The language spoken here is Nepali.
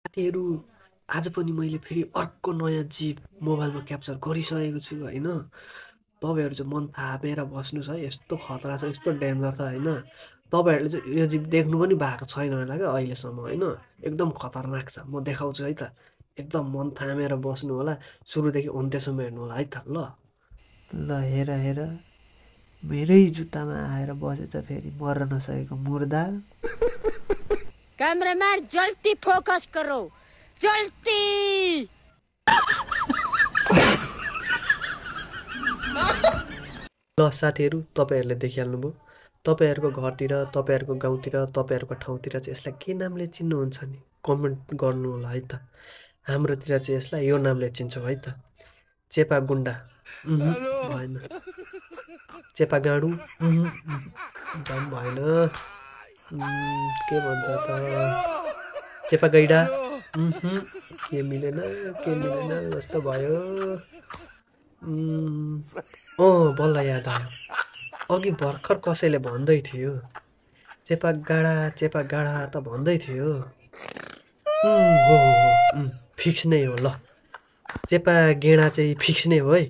साथीहरू आज पनि मैले फेरि अर्को नयाँ जीव मोबाइलमा क्याप्चर गरिसकेको छु होइन। तपाईँहरू चाहिँ मन थापेर बस्नुहोस् है, यस्तो खतरा छ, यस्तो डेन्जर छ होइन। तपाईँहरूले चाहिँ यो जीव देख्नु पनि भएको छैन होला क्या अहिलेसम्म होइन। एकदम खतरनाक छ, म देखाउँछु है त। एकदम मन थामेर बस्नु होला, सुरुदेखि अन्त्यसम्म हेर्नु होला है त। ल ल हेर हेर, मेरै जुत्तामा आएर बसेछ फेरि मर्न नसकेको मुर्दा। कैमरामैन जल्दी फोकस करो, जल्दी। ल साथीहरू तपाईँहरूले देखिहाल्नुभयो। तपाईँहरूको घरतिर, तपाईँहरूको गाउँतिर, तपाईँहरूको ठाउँतिर चाहिँ यसलाई के नामले चिन्नुहुन्छ नि कमेन्ट गर्नु होला है त। हाम्रोतिर चाहिँ यसलाई यो नामले चिन्छौँ है त। चेपा गुन्डा भएन। चेपा गाडु झन् भएन। के भन्छ त चेपा गैडा के मिलेन, के मिलेन जस्तो भयो। बल्ल याद आयो, अघि भर्खर कसैले भन्दै थियो चेपा गाडा त भन्दै थियो। हो फिक्स नै हो। ल चेपा गेडा चाहिँ फिक्स नै हो है।